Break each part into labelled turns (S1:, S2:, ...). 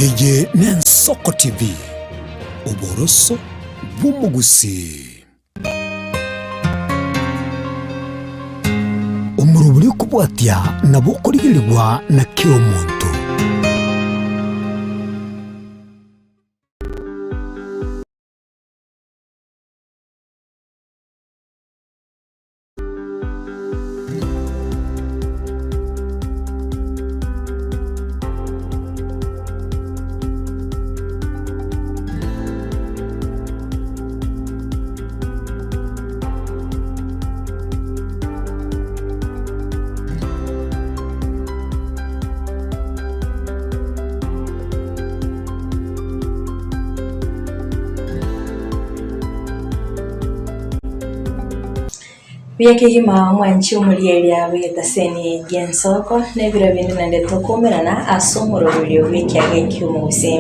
S1: Eye n'Ensoko TV, oboroso bw'omogusii. Omorobori okobwatia nabo okorigerigwa na kera omonto.
S2: Buya kegima omwanchi omorieria bw'egetaseni gi'ensoko, na ebiro binde naende tokoumerana ase omoroberio bw'ekiaga eki'omogusii.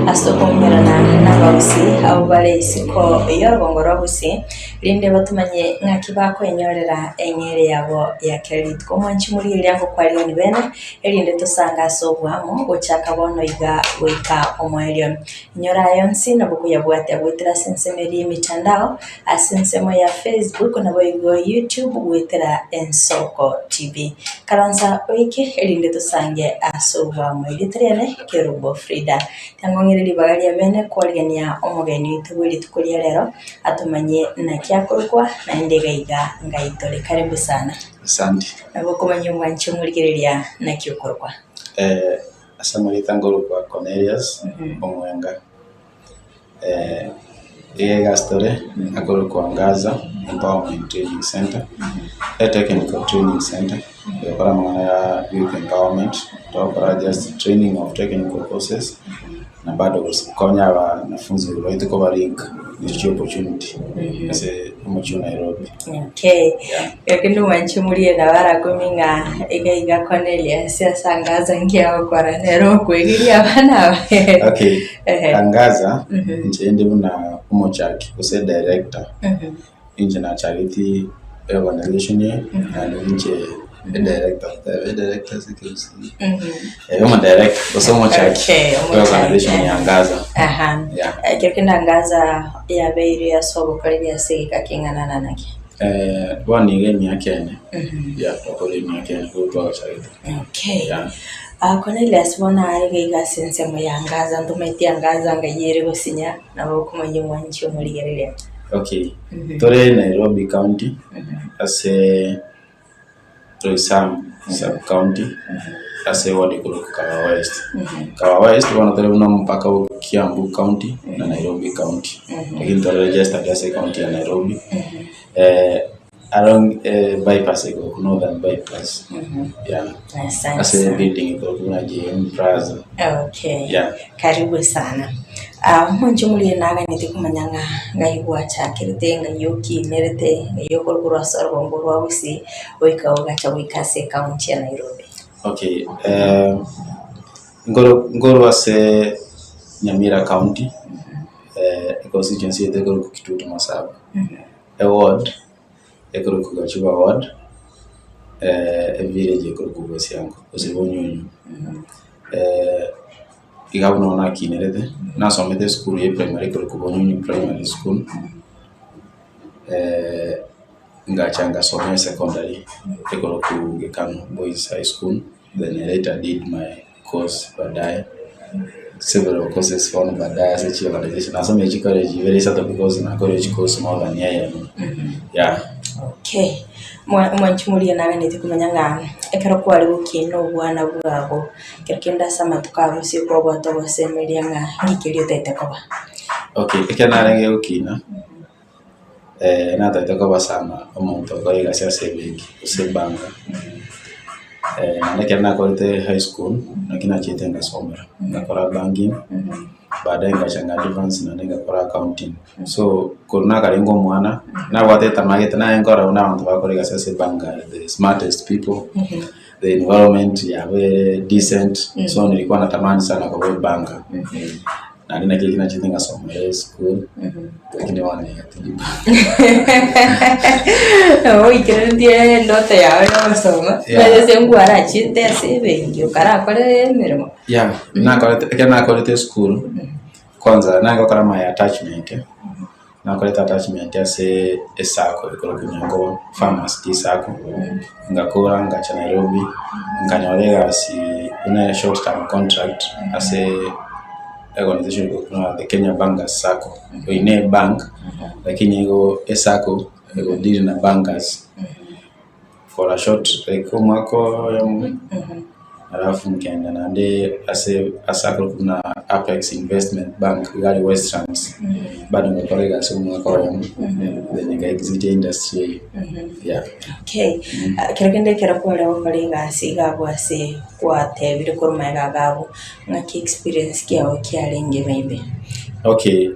S2: Ase tokoumerana nabagusii abwo bare isiko y'orogongo rwa gusii, rinde batomanye ng'aki bakoenyorera eng'eria yabo ya kera rituko. Omwanchi omorieria ngokwarigani bene, erinde tosange ase oboamo gochaka bono iga goika omoerio. Inyora aya onsi nabo koyabwatia goetera ase ensemo eria y'emitandao, ase ensemo ya Facebook naboigo YouTube goetera Ensoko TV. Karansa oike erinde tosange ase oboamo. Erieta riane Kerubo Frida. Tang'ong'ire ribaga ria bene kwarigania omogeni oito bwe rituko ria rero atomanye naki akorokwa naende iga iga ngai tore. Karibu sana.
S3: Asante.
S2: Nabo okomanya omwanchi omorigereria naki okorokwa.
S3: Eh, Ase amarieta nkorokwa Cornelius Omwenga, iga egasi tore akorokwa Ngaza Empowerment Training Centre, a technical training centre egokora amang'ana ya youth empowerment, togokora just training of technical courses na bado gokonya abanafunzi baito koba link ne chiopportunity ase omochie o Nairobi.
S2: Okay. Lakini mwanche morie nabo arakumie ng'a iga iga Cornelius ase angaza nki agokora nere okwegeria abana aba.
S3: Okay,
S2: Ehe.
S3: Angaza
S2: Mhm.
S3: inche inde buna omochaki gose director, inche nachageti eorganization eye naende inche edirector, edirector ase ekegusii, eh omodirector gose omochaki
S2: Okay,
S3: bwa
S2: omochaki,
S3: organization
S2: eh.
S3: ya Angaza.
S2: Aha.
S3: Yeah.
S2: Ekero kende Angaza yabeire ase obokoreri ase egeka keng'ana na naki?
S3: Eh, bono iga emiaka ene, yeah, twakorire emiaka ene korwa twagachagete.
S2: Okay.
S3: Yeah.
S2: Ah, Cornelius bono are iga iga ase ensemo ya Angaza, ntomaeti Angaza ng'ai ere gosinya, nabo okomanya omwanchi omorigereria.
S3: Okay, tore Nairobi county ase Roysambu sub county ase eward ekorokwa Kahawa West. Kahawa West bono tore buna omopaka o Kiambu county na Nairobi county, lakini tore registered ase ecounty ya Nairobi along bypass ekorokwa Northern bypass yeah,
S2: Asante
S3: ase
S2: sana.
S3: ebuilding ekorokwa buna JM Plaza.
S2: Okay.
S3: Yeah.
S2: Karibu sana. Ah, omonche omoria naganeti komanya ng'a ng'ai gwachakerete, ng'ai okinerete, ng'ai okorwa ase orogongo rwa Gusii, goika ogacha goika ase ecounty ya Nairobi.
S3: Okay, eh, nkoro nkorwa ase Nyamira county, eh, econstituency yaito ekorokwa Kitutu Masaba, eward ekorokwa Gachuba ward, evillage ekorokwa Bosiango gose Bonyunyu. Iga buna bono nakinerete, nasomete esukuru ya eprimary ekorokwa Bonyunyu primary school, ngacha ngasoma esecondary ekorokwa Gekano boys high school, then I later did my course baadaye, several courses bono baadaye ase chiorganization, nasomire chicollege ibere isato because nakorire chicourse more than eyemo, yeah.
S2: Okay, mwa- mwanchi moria naganeti komanya ng'a ekero kware gokina obwana bwago, ekero kende ase amatuko aya gose kwabwate ogosemeria ng'a ng'iki keria otaete koba.
S3: Okay, ekero narenge gokina, natagete koba sana omonto okora egasi ase ebenki gose ebank, naende ekero nakorete high school, naki nachiete ngasomera, ngakora banking, baadaye ngacha nga advance naende ngakora accounting. So, korwa nakarenge omwana, nabwate etamaa gete naye nkorora buna abanto bagokora egasi ase ebank are the smartest people, the environment yabo ere decent, so nilikuwa natamani sana koba ebanker. Naende naki eki nachete ngasomera esukuru. Lakini bono iga tindi bank.
S2: Oikereretie endoto yao ya ogosoma,
S3: Yeah.
S2: ase nkwarachete ase ebenki okarakore emeremo.
S3: Yeah, nakorete ekero nakorete esukuru, kwanza nagokora my attachment, nakorete attachment ase esacco ekorokwa Nyangoba Farmers Tea Sacco, ngakora ngacha Nairobi, nkanyora egasi buna short term contract ase organization ekorokwa the Kenya Bankers Sacco, eywo ne ebank lakini igo esacco ego deal na bankers for a short like omwaka oyomo, alafu nkenda naende ase ase akorokwa buna Apex Investment Bank iga aria Westlands, bado ngakora egasi omwaka oyomo then nka exit industry eywo yeah.
S2: Okay, ekero kende ekero kware gokora egasi iga abwo ase gwatebire korwa magega iga abwo, ng'aki experience kiago kiarenge maybe?
S3: Okay,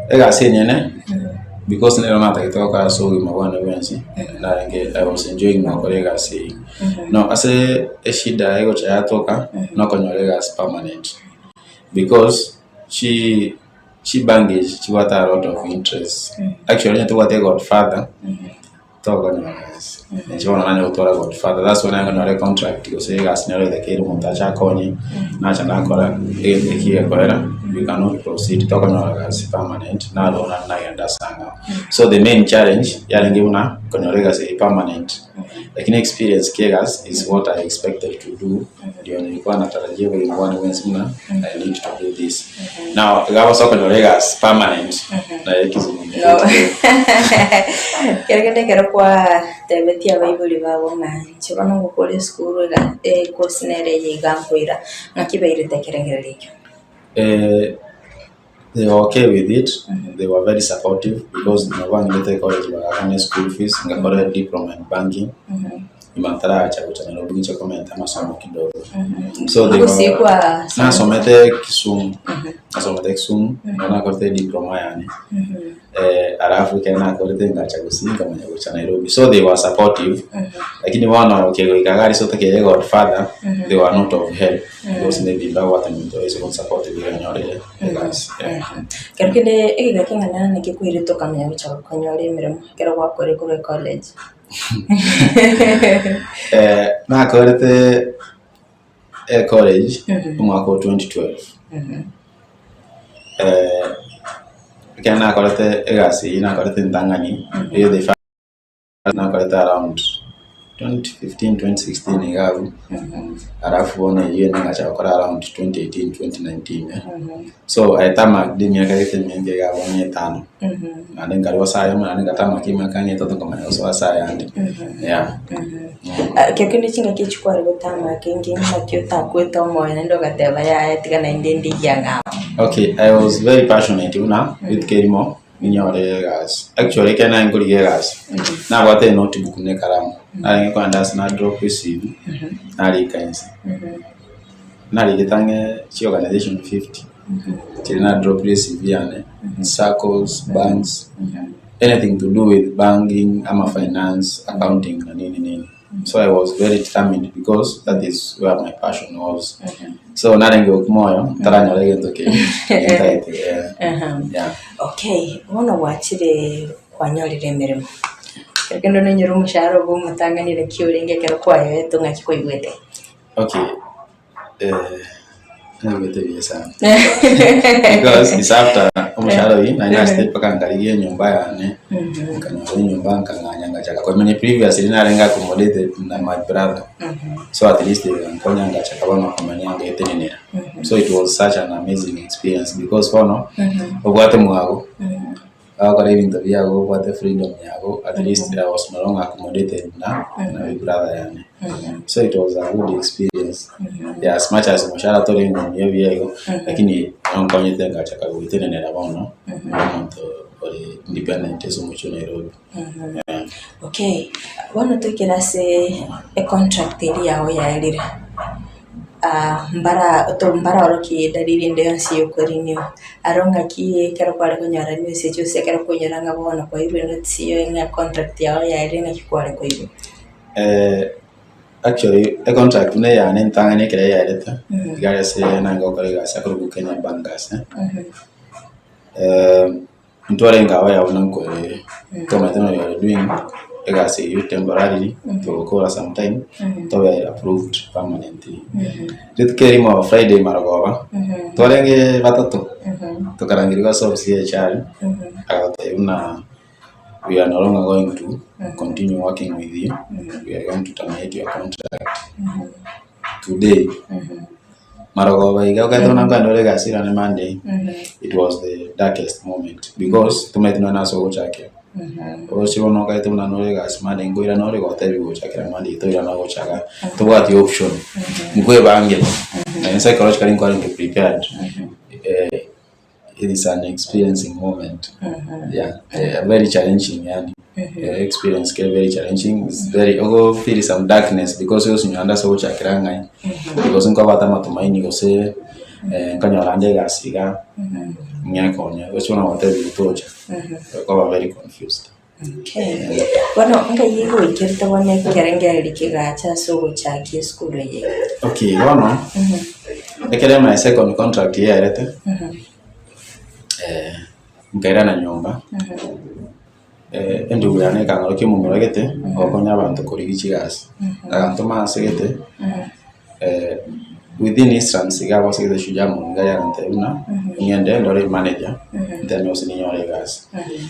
S3: egasi enyene because nero natagete gokora ase obogima bwane bwensi, narenge I was enjoying gokora egasi eywo. No ase eshida egocha yatoka, nokonyora egasi permanent because chi chibank echi chibwate a lot of interest. Actually onye tobwate egodfather. Tokonyora egasi, inche bono nanye gotwara godfather, that's why nanye konyora econtract gose egasi nero etakeire omonto ache akonye, nacha nakora egento eki gekoera, we cannot proceed tokonyora gasi permanent, naro naende nagenda ase ang'ao. So the main challenge yarenge buna konyora egasi eye permanent, lakini experience kia egasi is what I expected to do, ndio nilikuwa natarajia obogima bwane bwensi buna I need to do this. Now iga gose okonyora egasi permanent naye ekizungu
S2: No. Kero kende ekero kwatebetie abaibori bago ng'a inche bono ngokora esukuru iga ekosi nere eye iga nkoira, ng'aki bairete ekerengererio ekio?
S3: Eh, they were okay with it, they were very supportive because nabo bang'irete college bagakana eschool fees, ngakora diploma in banking, nyuma ntaracha gocha Nairobi ngiche komenta amasomo kidogo. So they
S2: Gose
S3: were,
S2: kwa
S3: nasomete Kisumu, nasomete Kisumu, nabo nakorete diploma yane. Alafu ekero nakorete ngacha gusii nkamanya gocha Nairobi. So they were supportive, lakini bono kegoika iga aria ase otakeire godfather, they were not of help because maybe mbabwate monto oise gonsupport riria nyorire egasi, yeah.
S2: Kero kende egeka keng'ana naki koirete okamanya gocha konyora emeremo ekero gwakorire korwa ecollege?
S3: Nakorete ecollege omwaka o 2012, ekero nakorete egasi eywo nakorete entang'ani, eye the first nakorete around 2015, 2016 iga abwo, alafu bono eywo ende ngacha gokora around 2018, 2019. So I tarmacked emiaka gete emenge iga abwo ang'e etano. Naende nkarwa ase ayamo naende ngatamaka emiaka ang'e etato nkamanya gosoa ase ayande, yeah.
S2: Ekero kende chingaki echi kware gotamaka enki naki otakwete omoyo naende ogateba yaya tiga naende ndigie ang'e amo.
S3: Okay, I was very passionate buna rituko erimo ninyore egasi. Actually ekero narenge korigia egasi, nabwate enotebook na ekaramu, narenge kogenda ase na drop ecv, narika inse. Narigete ang'e chiorganization 50, chiria na dropire ecv yane, circles, banks, anything to do with banking ama finance, accounting na nini nini. So I was very determined because that is where my passion was. So narenge gokwa moyo, ntaranyora egento keria ntagete, yeah. Yeah.
S2: Okay, bono gwachire kwanyorire emeremo, ekero kende nonyore omoshahara obo omotang'ani naki orenge ekero kwayoetwe ng'aki kwaigwete?
S3: Okay, naigwete buya sana because it's after omoshahara oyio nari nachete mpaka nkarigia enyomba yane, nkanyora enyomba nkang'anya ngachaka komenya previously narenge accommodated na my brother, so at least egankonya ngachaka bono komenya ngetenenera. So it was such an amazing experience because bono, obwate mwago. Ogokora ebinto biago obwate freedom yago at least I was no longer accommodated na na brother yane. So it was a good experience. Yeah, as much as omoshahara torenge omuya buya igo, lakini nonkonyete ngachaka goetenenera bono, omonto ore independent ase omochie o Nairobi. Yeah.
S2: Okay, bono toikere ase econtract eria yago yaerire. Mbaraorokie edalili ende yonsi y'okorinigwa. Aro ng'aki ekero kware konyora emessage gose ekero kwanyora ng'a bono kwairwe enotice eyo ng'a econtract yao yaerire ng'aki kware koigwa?
S3: Actually econtract buna eyane entang'ani ekero yaerete, iga ase naye ngokora egasi akorokwa Kenya Bankers. Ntwarenge abaya buna nkoe tomanyete ng'a you are doing egasi eywo temporarily togokora sometime tobe approved permanently. Rituko erimo Friday marogoba, twarenge batato, tokarangerigwa ase ofisi ya HR, agatotebia buna we are no longer going to continue working with you, we are going to terminate your contract today. Marogoba iga okanyete buna nkoenda ore egasi ere Monday, it was the darkest moment because tomaeti nonya nase ogochakera. Oroche bono okanyete buna nore egasi Monday nkoirana ore gotebiwa gochakera Monday toirana gochaka tobwati option, nkwebange naende psychologically nkwarenge prepared it is an experiencing moment yeah, very challenging yaani experience kere very challenging it's very ogo feel some darkness because osinywa ande ase ogochakera ng'ai because nkwabwate amatumaini gose nkonyora ande egasi iga ng'ekonye gose bono gotebiwa tocha okoba very confused.
S2: Okay. Bono ngai egoikerete bono ekerengererio kegacha ase ogochakia esukuru eye?
S3: Okay, bono ekere my second contract yaerete nkairana nyomba endugu yane ekang'orokia omomura gete ogokonya abanto korigia chigasi, agantoma ase gete within instance iga abwo ase gete Shujaa Mall iga yantebia buna ng'ende ndore emanager nteme gose ninyore egasi.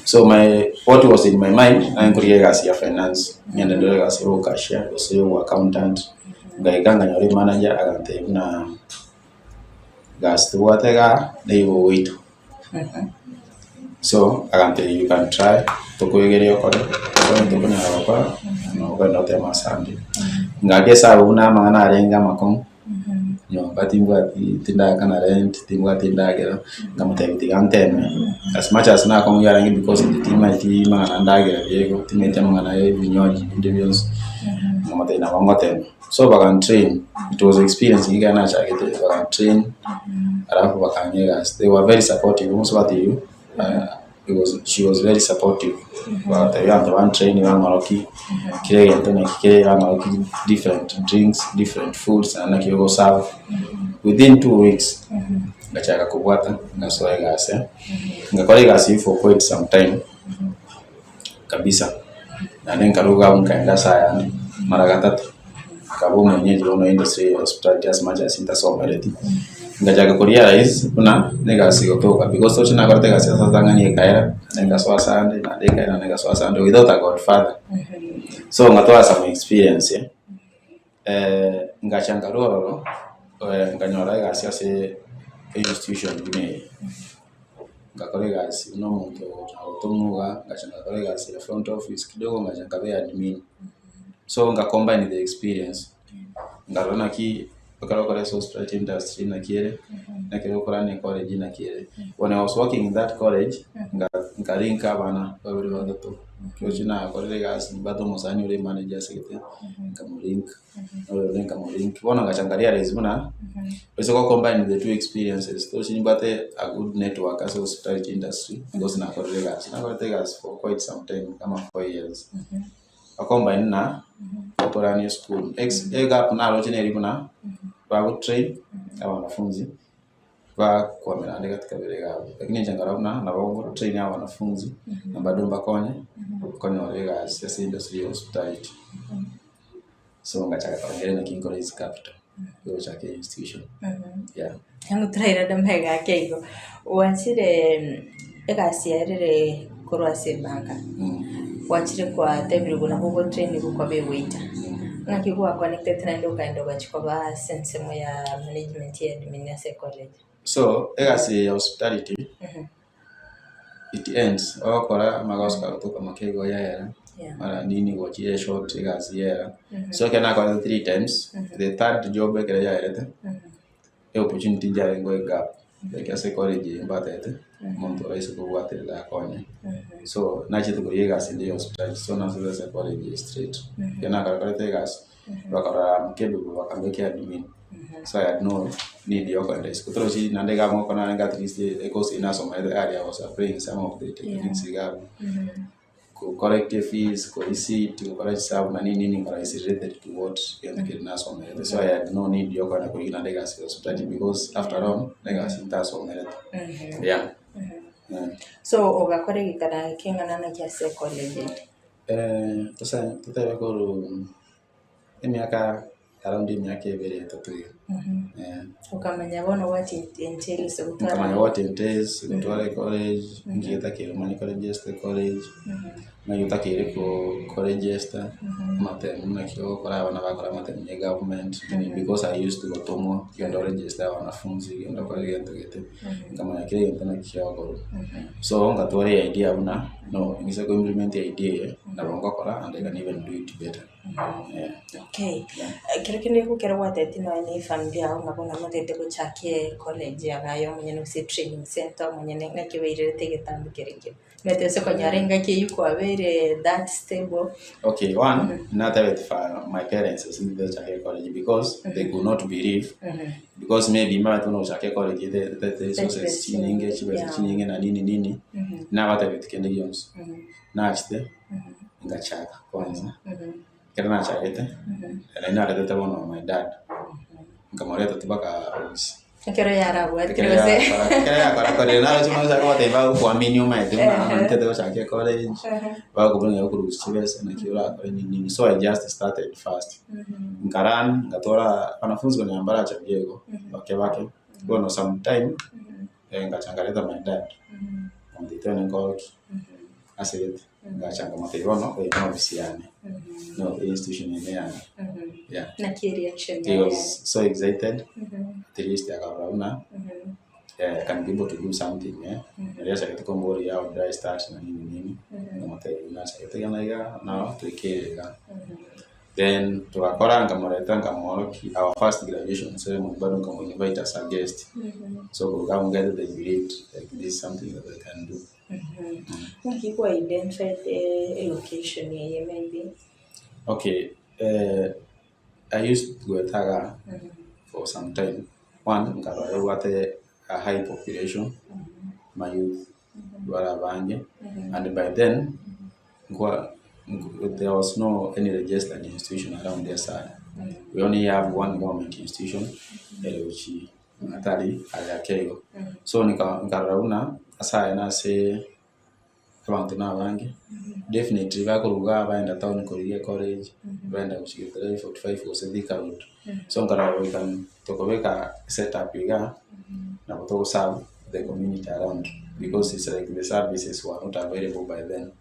S3: So my what was in my mind naye nkorigia egasi ya finance, ng'ende ndore egasi ya obocashier gose ya oboaccountant, ngaika nkanyora emanager agantebia buna gasi tobwate igaa neigo ogoitwa. So agantebia you can try tokoegeria okore, okore tokonyara gokora na okogenda oteme ase ande. Ngaka esabu buna amang'ana arenge amakong'u, nyomba timbwati tindakana rent, timbwati endagera, nkamotebia tiga nteme as much as nakong'u yarenge because inche timaeti mang'ana a ndagera buya igo, timaeti amang'ana ya ebinywaji binde bionsi, nkamotebia nabo ngotema. So bagantrain, it was experience ekero nachagete bagantrain alafu bakang'a egasi. They were very supportive, omosubati oyio he was she was very supportive, bagatebia abanto bantrain bang'oroki kera egento naki kere, bang'oroki different drinks, different foods naende naki ogoserve. Within 2 weeks ngachaka kobwata ngasoa egasi, ngakora egasi eyio for quite some time kabisa, naende nkaruga abwo nkaenda ase ayande mara gatato, nkaba omwenyeji bono industry ya hospitality as much as ntasomereti, ngachaka korealize buna na egasi egotoka because toche nakorete egasi ase atang'ani ekaera, naende ngasoa ase ande, naende ekaera naende ngasoa ase ande without a godfather. So ngatwara some experience ngacha nkarwa ororo nkanyora egasi ase einstitution buna eye. Ngakora egasi buna omonto ogotomwa iga, ngacha ngakora egasi ya front office kidogo ngacha nkaba eadmin. So nga combine the experience, nkarora naki ekero okora ase hospitality industry naki ere, na ekero okora ne college naki ere. When I was working in that college, nga- nkarinka abana babere batato, roche nakorire egasi nimbwate omosani ore emanager ase gete, nkamorinka, na oyonde nkamorinka. Bono ngacha nka realize buna, ase go combine the two experiences, tochi nimbwate a good network ase hospitality industry, because nakorire egasi, nakorete egasi for quite some time kama 4 years. Ocombine na okorania esukuru, ex egap naroche neri buna, bagotrain abanafunzi, bakwamera ande gati kabere iga abwo, lakini inche nkarora buna nabo ngotrain abanafunzi, na bado mbakonye, konyora egasi ase industry ya hospitality. So ngachaka korengereria naki nkore ase capital, gochaka institution, yeah.
S2: Yaani torairane magega ake igo, gwachire egasi yaerire korwa ase ebanka, gwachire kwatebirwe nabo ogotrainigwa koba ewaiter, ng'aki gwaconnectete naende okaenda ogachia koba ase ensemo ya management ya admin ase ecollege?
S3: So, egasi eye ya hospitality, it ends, ogokora amagoso kagotoka make igo yaera, mara nini gochia eshort egasi yaera. So ekero nakorete three times, the third job ekero yaerete, eopportunity njarenge egap, like ase ecollege eye mbatete, omonto oraise kobwaterera akonye. So, nachete korigia egasi ende ya hospitality, so nasoete ase ecollege eye straight. Ekero nakorakorete egasi, bakarora am capable bakambeka eadmin. So I had no need ya okoenda isiko. Torochi naende iga amo narenge at least ecourse eywo nasomerete earlier I was applying some of the techniques iga abwo. Ko collect efees, ko receipt, gokora chisabu na nini nini nkarora is related to what egento keria nasomerete. So I had no need ya okoenda korigia naende egasi ya hospitality because after all, na egasi ntasomerete, yeah.
S2: So ogakora egekara keng'ana naki ase ecollege eye?
S3: Totebe korwa emiaka around emiaka ebere etato iga.
S2: Okamanya bono what it entails gotwara.
S3: Nkamanya what it entails gotwara ecollege, nki otakeire omanye koregister ecollege, naki otakeire koregister, amatemu naki ogokora abana bakora amatemu ya egovernment, because I used to gotomwa genda oregister wanafunzi, genda okore egento gete, nkamanya kera egento naki kegokorwa. So ngatwara eidea buna no ng'ise ko implement eidea eye, nabo ngokora and I can even do it better.
S2: Okay, ekero kende ekero gwatebeti nonya na efamiri yago ng'a bono notagete gochaka ecollege yago aye omonyene gose etraining center omonyene ng'aki obairerete egetambo keria ekio. Omanyete ase okonyora engaki eywo kwabeire that stable.
S3: Okay, one, natebeti fa my parents ase nchake ecollege because they could not believe because maybe mbabete buna gochaka ecollege etaete resources chinyinge chibesa chinyinge na nini nini, nabatebeti kende gionsi. Nachete ngachaka kwanza, ekero nachagete, naende naretete bono my dad, nkamoreta tu mpaka ofisi.
S2: Ekero yarabwatire
S3: Ekero
S2: gose.
S3: yakora ekero yakorakorire naroche buna ochaka kobatebia bagokuamini omanyete buna nintete gochaka ecollege, bagokobuna ng'a okorusia chibesa naki orakore nini nini, so I just started first. Nka learn ngatwara wanafunzi konya mbaracha buya igo, bake bake, bono sometime, ngacha nkareta my dad, nkamotebia twende nkorokie. Ase gete, ngacha nkamotebia bono oyo ne ofisi yane, no institution eye neyane, yeah.
S2: Naki ereaction
S3: He
S2: yaye
S3: was so excited, at least akarora buna I can be able to do something eh, nari achagete komboria how did I start na nini nini, nkamotebia buna achagete iga na iga, nao toikere iga. Then togakora nkamoreta nkamworokia our first graduation ceremony bado nkamo invite as a guest, so korwa abwo nkaete they believed like this is something that I can do.
S2: Naki kwa identified elocation eye maybe?
S3: Okay, I used goetaga for some time, one nkarora ebwate a high population, ma youth bare abange, and by then nkwa there was no any registered institution around ase aya, we only have one government institution ere gochia atari aye ake igo. So nkarora buna ase aya nase abanto na abange, definitely bakoruga igaa baenda town korigia ecollege, baenda gochia Githurai 45 gose Thika Road. So nkarora we can tokobeka set up igaa, nabo togo serve the community around because it's like the services were not available by then,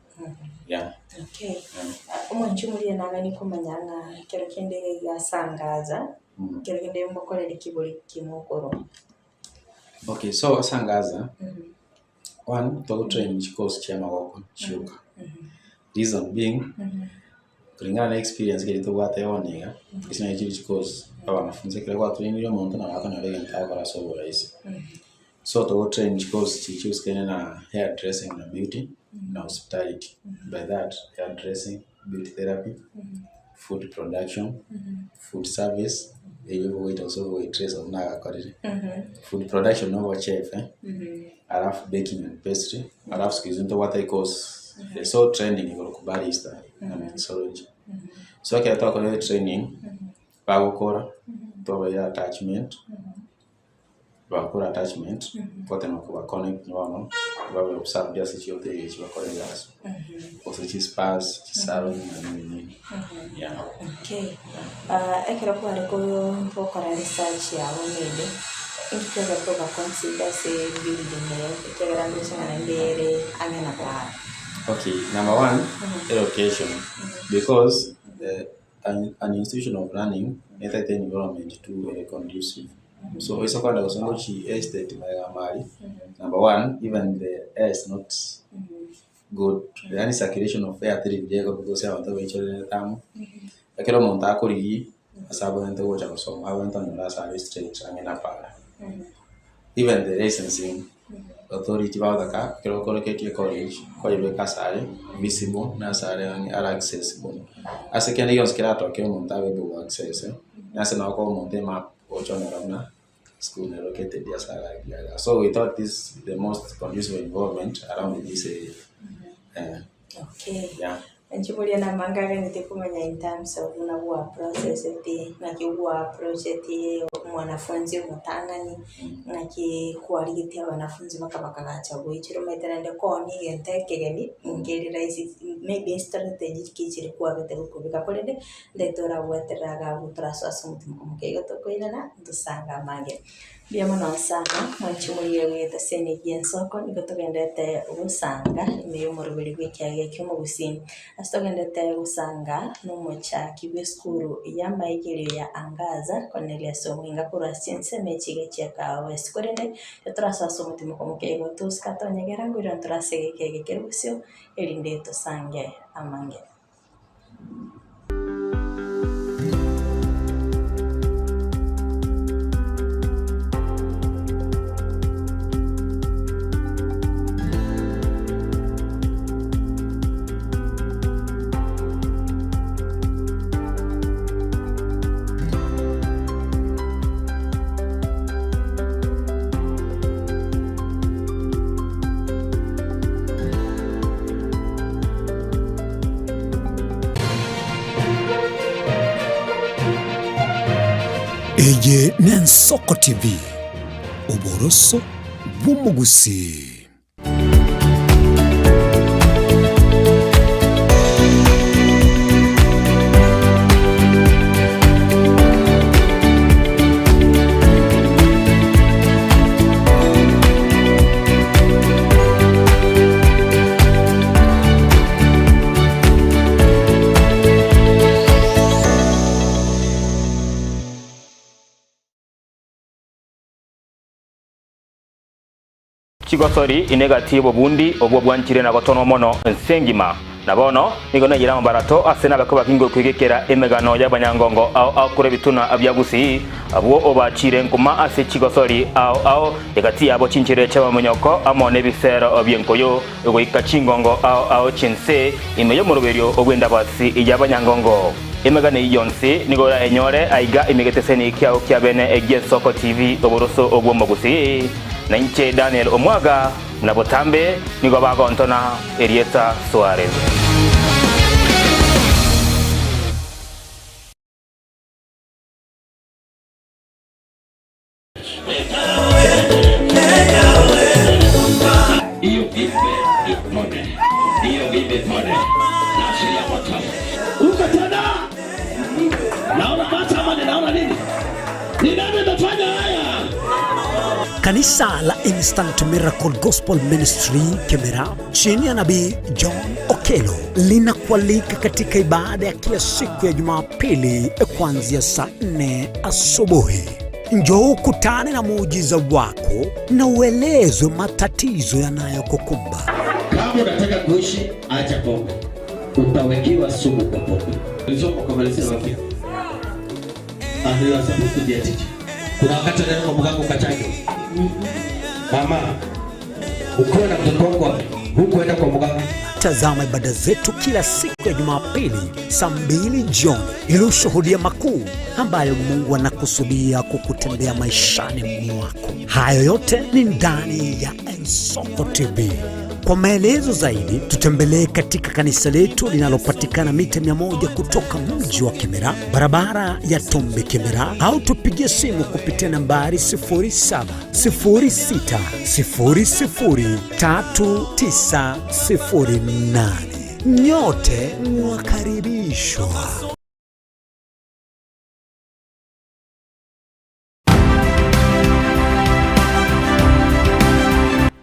S3: yeah.
S2: Okay, omwanchi omoria nagani komanya ng'a ekero kende iga asangaza. Ekero kende mokorere kibori kimokorwa.
S3: Okay, so ase angaza, one, togotrain chikosi chia amagoko chioka. Reason being, kulingana na experience keria tobwate bono iga, ase naye chiri chikosi, abanafunzi ekero gwatrainire omonto nabo akonyora egento agokora ase oborahisi. So togotrain chikosi chiria chigosikane na hair dressing na beauty, na hospitality. By that, hair dressing, beauty therapy, food production, food service, eywo obogoita gose obogoitrace obwo nagakorire. Food production na obochef eh, alafu baking and pastry, alafu siku hizi ntobwate ecourse ere so trending igoro ko barista na mixology. So ekero twakorire training, bagokora, twabaira attachment, Bagokora attachment, twatema koba connect bono, babe observed ase chihoteli echi bakore egasi, gose chispas, chisalon na nini nini, yeah.
S2: Okay, ekero kware gokora research yago maybe, inki kiagerete oga consider ase building eye ekiagera ndoche ng'a naende ere ang'e na para?
S3: Okay, number one, elocation, because an institution of learning netagete environment tu ere conducive. So oise kogenda gose ngochi estate magega amari, number one, even the air is not good, yaani circulation of air teri buya igo because abanto baichorerete amo. Ekero omonto akorigia ase abwenerete gocha gosoma, abwenerete onyore ase are straight ang'e na para. Even the licensing authority bagotaka ekero okoroketie ecollege, kwayebeka ase are visible na ase are ang'e are accessible. Ase kende gionsi keratoke omonto abe able go access, nase nabo okoa omonto emap ogocha onyora buna school nere located ase are agiya igaa. So we thought this is the most conducive environment around this area eh.
S2: Okay.
S3: Yeah.
S2: Inche boria namange agendetie komanya in terms of buna gwa processeti, ng'aki gwa approacheti omwanafunzi omotang'ani, ng'aki kwarigetie abanafunzi baka bakagacha goichora omanyete naende koonia egento ekegeni nkeri rahisi maybe estrategy ki chiri kwabete gokobeka korende ndete orabwaterere iga abwo torasoa ase omotima omoke igo tokoirana ntosange amange. Mbuya mono sana, mwanche moyie goeta ase emeyio y'ensoko, nigo togenderete gosanga ime y'omoroberi bw'ekiagera ki'omogusii. Ase togenderete gosanga nomochaki bw'esukuru y'amaigerio ya Angaza, Cornelius Omwenga korwa ase chinsemo echi iga chia Kahawa West. Korende torasoa ase omotima omoke igo tosika tonyegera ngoirana tore ase egeka eke kere bosio, erinde tosange amange.
S1: Eye n'Ensoko TV, oboroso bw'omogusii.
S4: Chigosori ine gati y'obobundi obwo bwanchire na gotonwa mono ense engima. Na bono nigo naiyire amabarato ase nabakwe bakinge okwegekera emegano y'abanyangongo ao ao korwa ebituna bia Gusii, abwo obachiire nkuma ase chigosori ao ao, egati yabo chinchera chi'amamonyoko amo nebisero bi'enkoyo, goika chingongo ao ao chi'ense ime y'omoroberio bw'endabasi y'abanyangongo. Emegano eyio yonsi nigo orayenyore aiga ime egeteseni kiao kia bene gi'Ensoko TV, oboroso bw'omogusii. Na inche Daniel Omwaga, na botambe nigo bagontona erieta Suarez.
S5: Uko tena? Naona macho ama ninaona nini? Ni nani amefanya haya?
S1: Kanisa la Instant Miracle Gospel Ministry Kemera chini ya Nabii John Okelo linakualika katika ibada ya kila siku ya Jumapili kuanzia saa 4 asubuhi. Njoo ukutane na muujiza wako na uelezwe matatizo yanayokukumba.
S5: Kama unataka kuishi, acha pombe, utawekewa sumu kwa pombe. Ulisoma ukamalizia wapi? And you are supposed to be a teacher. Kuna wakati unaenda kwa mganga ukachanjwa. Mama, ukiwa na mtoto wako hukuenda kwa mganga.
S1: Tazama ibada zetu kila siku ya Jumapili saa 2 jioni ili ushuhudia makuu ambayo Mungu anakusudia kukutendea maishani mwako. Hayo yote ni ndani ya Ensoko TV. Kwa maelezo zaidi tutembelee katika kanisa letu linalopatikana mita 100 kutoka mji wa Kemera, barabara ya Tombe Kemera, au tupigie simu kupitia nambari 0706003908. Nyote mwakaribishwa.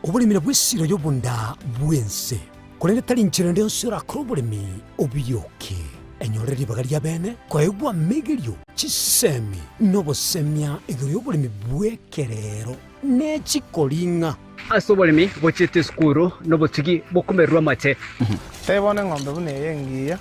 S1: Oboremi nabwo esiro y'obonda bw'ense, korende tari nchera ende yonsi orakore oboremi obioke. Enyore ribaga ria bene koegwa amegerio, chisemi, na obosemia igoro y'oboremi bw'ekerero ne chikoring'a.
S6: Ase oboremi bochiete esukuru nobotugi bokomererwa amache.
S7: Tebia bono eng'ombe buna eye engiya.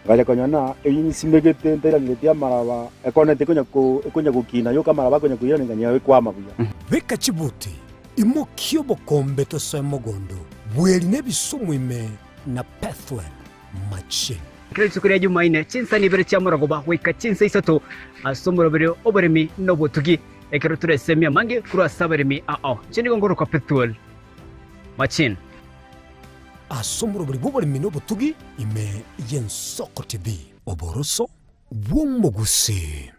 S8: Ngacha konyora ng'a eyio nsimegete ntairaneretie amaraba, ekoneti ekonya ko ekonya gokina yoka amaraba akonya koirana ng'a ekwama buya.
S1: Beka chibuti, imokia obokombe tosoe mogondo, bweri na ebisumu ime na Pethuel machine.
S6: Kera rituko ria Jumaine, chinsa ibere chia morogoba goika chinsa isato ase omoroberio oboremi na obotugi, ekero toresemie amange korwa ase abaremi ao. Inche nigo ngorokwa Pethuel Machine.
S1: ase omorobori bw'oboremi na obotugi ime y'Ensoko TV, oboroso bw'omogusii.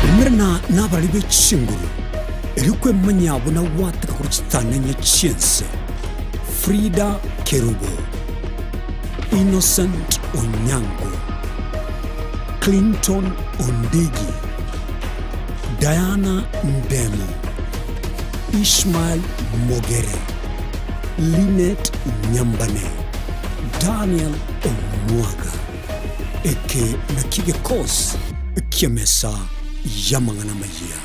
S1: Umerana nabarari be chinguru, erio kwemanyia buna gwateka korwa chitanenye chi'ense. Frida Kerubo, Innocent Onyango, Clinton Ondigi, Diana Ndemo, Ishmael Mogere, Linet Nyambane, Daniel Omwaga. Eke nakio gekosi ki'emesa y'amang'ana amayia.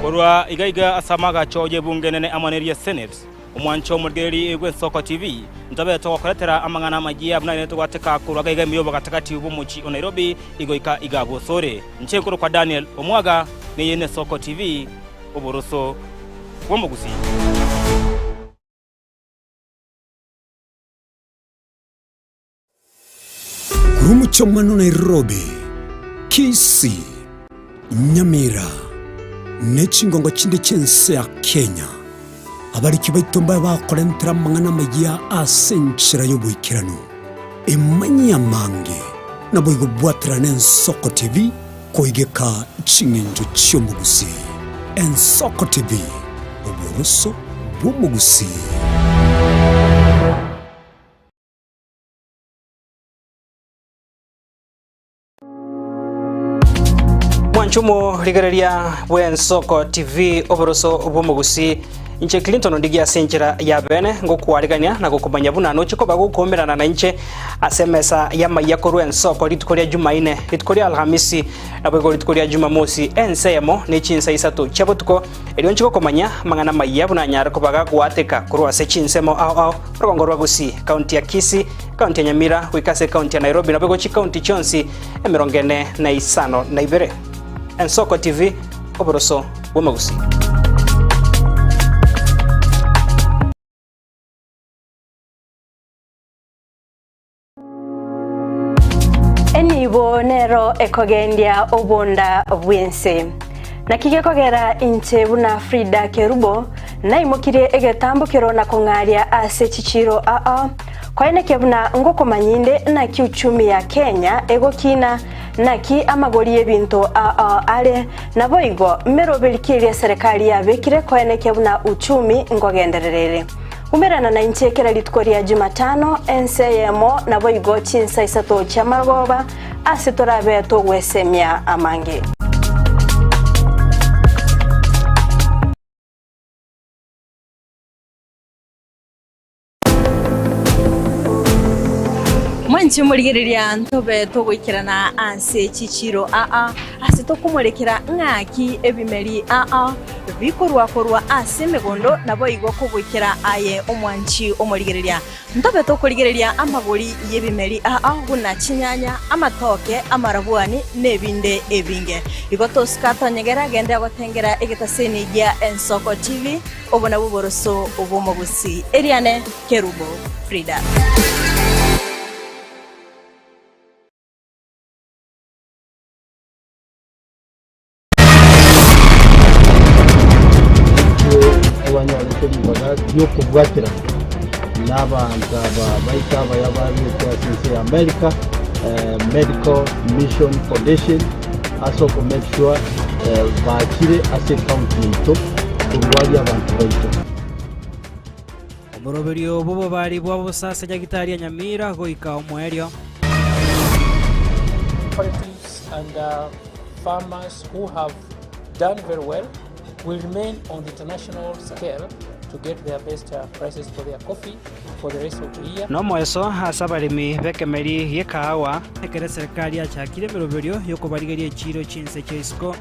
S4: Korwa iga iga ase amagacho y'ebunge enene amo neria Senate, omwancho omorigereria bw'Ensoko TV, ntobe togokoretera amang'ana amayia buna rende togwateka korwa iga iga ime y'obogatagati bw'omochie o Nairobi igoika iga bosore. Inche nkorokwa Daniel Omwaga, neye n'Esoko TV, oboroso bw'omogusii.
S1: Korwa omochie omwana o Nairobi, Kisii, Nyamira, ne chingongo chinde chi'ense ya Kenya, abariki baito mbabe bakorentera amang'ana amayia ase enchera y'oboikeranu. Emanyie amange, naboigo bwaterana Ensoko TV koigeka ching'encho chi'omogusii. Ensoko TV, oboroso bw'omogusii.
S6: Mwanche omorigereria bw'Ensoko TV oboroso bw'omogusii inche Clinton Ondigi ase enchera ya bene ngokwarigania na gokomanya buna noche koba gokomerana na inche ase emesa y'amaiya korwa ensoko rituko ria Jumaine, rituko ria Alhamisi, naboigo rituko ria Jumamosi ense eyemo ne chinsa isato chia botuko, erio nche gokomanya amang'ana amaiya buna anyare koba gagoateka korwa ase chinsemo ao ao orogongo rwa Gusii, County ya Kisii, County ya Nyamira, goika ase County ya Nairobi naboigo chicounty chionsi 452. Ensoko TV, oboroso bw'omogusii.
S2: Enibo nero ekogendia obonda bw'ense. Naki gekogera inche buna Frida Kerubo naimokirie egetambokero na kong'aria ase chichiiro aa, koenekia buna ngokomanya inde naki uchumi ya Kenya egokina, naki amagori y'ebinto aa are, naboigo meroberi ki eria eserekari yabekire koenekia buna uchumi nkogenderera ere. Umerana nainche kera rituko ria Jumatano, ense eyemo, naboigo chinsa isato chi'amarogoba, ase torabe togwesemia amange. Mwanche morigereria ntobe togoikerana ase chichiiro aa, ase tokomorekera ng'aki ebimeri aa bikorwa korwa ase emegondo, naboigo kogoikera aye omwanchi omorigereria. Ntobe tokorigereria amagori y'ebimeri aa buna chinyanya, amatoke, amarabwani, na ebinde ebinge. Igo tosika tonyegera genda gotengera egetaseni gia Ensoko TV, obo nabwo oboroso bw'omogusii. Eriane Kerubo Frida.
S9: Abanyorete ribaga ri'okobwatera nabaanto aba baito abaya baruete ase ense ya America, Medical Mission Foundation, ase oko make sure bachire ase ecounty yaito korwaria abanto baito.
S10: Omoroberio bw'obobari bwa bosa ase Nyagitari ya Nyamira goika omoerio.
S11: Cooperatives and farmers who have done very well will remain on the international scale to get their best prices for their coffee for the rest of the year.
S10: Nomoeso ase abaremi b'ekemeri gi'ekahawa. Ekero eserekari yachakire emeroberio y'okobarigeria echiiro chinse chia isiko.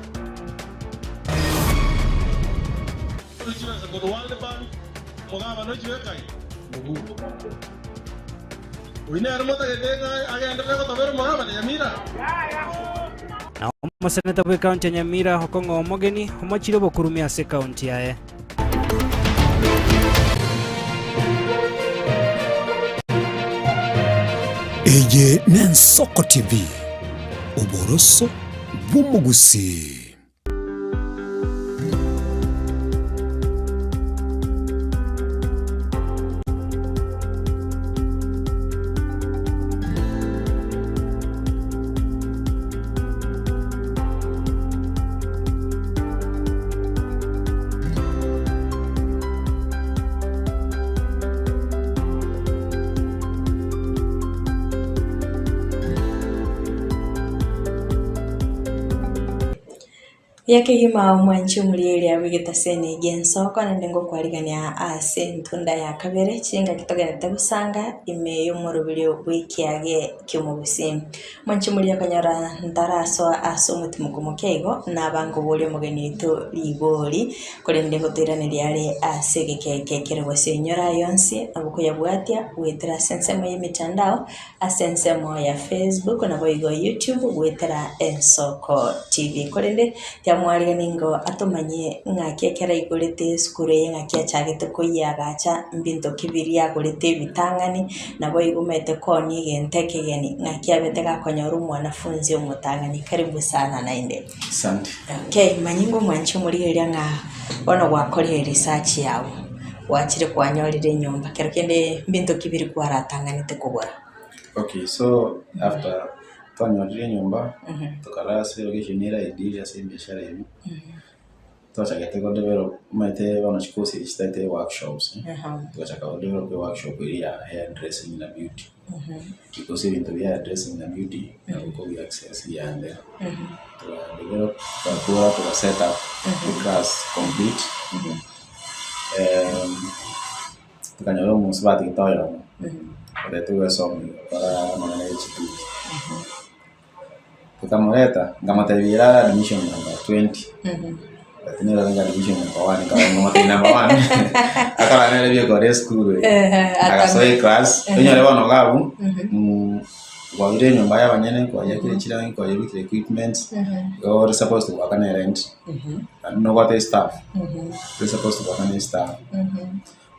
S10: Na omoseneta bw'ekaunti ya Nyamira okong'a omogeni omochire obokurumi ase ekaunti yaye.
S1: Eye n'Ensoko TV. Oboroso bw'omogusii.
S2: Buya kegima omwanchi omorieria bw'egetaseni gi'ensoko naende ngokwarigania ase entunda ya kabere chingaki togenderete gosanga ime y'omoroberio bw'ekiage ki'omogusii. Mwanche moria okonyora ntarasoa ase omotimoko moke igo, naba nkoboria omogeni oito rigori, korende ngotoiraneria are ase egeka eke ekere gose inyore aye onsi nabo koyabwatia goetera ase ensemo y'emitandao, ase ensemo ya Facebook naboigo YouTube goetera Ensoko TV. Korende tiamwarigani nigo atomanyie ng'aki ekero aigorete esukuru eye ng'aki achagete koyiagacha, mbinto ki biria agorete ebitang'ani. Naboigo omanyete koonia egento ekegeni, ng'aki abete gakonyora omwanafunzi omotang'ani. Karibu sana naende.
S3: Asante.
S2: Okay, manya ingo omwanche omorigereria ng'a bono gwakorire research yago, gwachire kwanyorire enyomba, kero kende mbinto ki biri kwaratang'anete kogora?
S3: Okay, so after twanyorire enyomba, tokara ase location ere ideal ase ebiashara ebi, Twachagete go develop omanyete bono chikosi echi chitaete workshops, togachaka go develop eworkshop eria ya hair dressing na beauty, because ebinto bia hair dressing na beauty nabo okobi access yande. Toga develop togakora toga set up eclass complete, tokanyora omosubati gete oyomo, oretwe goesomia gokora amang'ana ya chituki. Nkamoreta, nkamotebia ere are admission number 20, but nere orenge admission number one, nkarora nkamotebia number one, akarora nere biekora esukuru eye, agasoa eclass, onyore bono iga abwo, kwabeire enyomba ya abanyene, kwayakire chirangi, kwayebekire equipments, igo ore supposed goakana erent, naende nobwate estaff, ore supposed goakana estaff.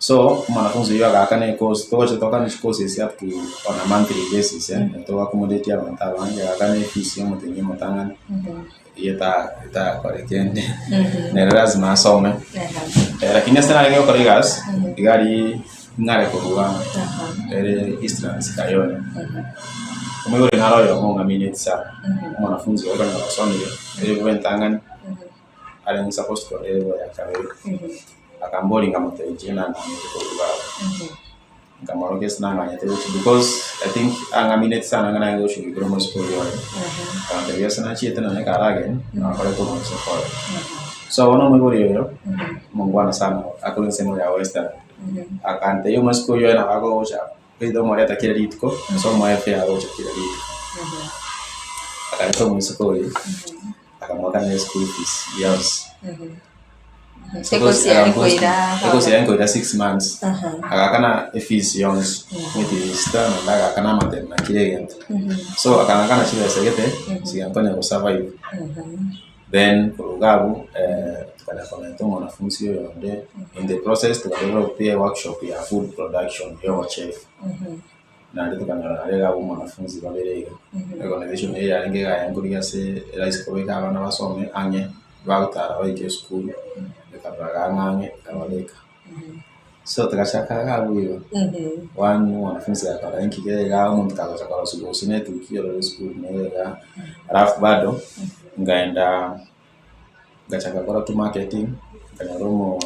S3: So, omwanafunzi oyio agaakana ecourse, togocha toakane chicourse ase up to on a monthly basis eh, togo accommodate abanto abange, agaakana efees ya omotenyi omotang'ani, eyio eta etakore kende, nere lazima asome. Lakini ase narenge gokora egasi, iga aria ng'are korwa ere Eastlands Kayole, omoibori nare oyomo ong'amineti sana, omwanafunzi oyo okonyora osomire, ere bwa entang'ani, arenge supposed kore ere bwa ya kabere. Akamboria nkamotebia inche nang'anyete korwa baba. Nkamorokia ase nang'anyete gochia because I think ang'amineti sana ng'a naye gochia omosike oyio oye. Akantebia ase nachiete nonye ekero ageni, nakorete omosike oye. So bono omoibori oyo, omongwana sana akorwa ensemo ya western, akantebia omosike oyio oye nabo agocha either omoreta kera rituko, gose omoe efare agocha kera rituko. Akareta omosike oyio, akamoakanera eschool fees yonsi.
S2: Ekosi yare koira
S3: Ekosi yare koira 6 months. Agakana efees yonsi, omwetiresita naende agakana amatemo na kera egento. So akang'akana chibesa gete, chigankonya go survive. Then korwa iga abwo tukanya komenta omwanafunzi oyonde, in the process tuka develop eworkshop ya food production ya obochef. Naende tokanyora aria iga abwo omwanafunzi babere iga. Organization eye yarenge iga yankorigia ase erahisi kobeka abana basome ang'e, bagotara baike esukuru, ekarora iga ang'e ang'e ekababeka. So togachaka iga abwo igo, one omwanafunzi gakora inki kere iga omonto kagocha korosia gose na etuki ororo esukuru nere iga, alafu bado nkaenda ngachaka gokora tu marketing, nkanyora omo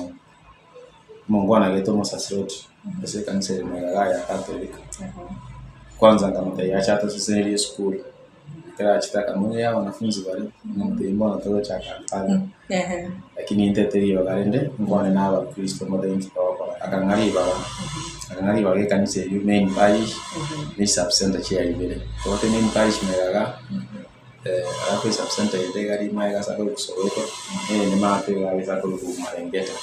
S3: omongwana gete omosaserdoti ase ekanisa ere magega iga ya Catholic. Kwanza nkamotebia ache atosesenerie esukuru, ekero achete akamanya abanafunzi baria, nkamotebia mbono togochaka further. Lakini intete ribaga rende nkwane na abakristo motebie nki togokora. Akang'a ribaga, akang'a ribaga ekanisa eywo main parish, ne sub center chiaye ibere. Tobwate main parish magega igaa, alafu esub center ende iga ri magega ase akorokwa Soweto, neyende maate iga ase akorokwa Marengeta.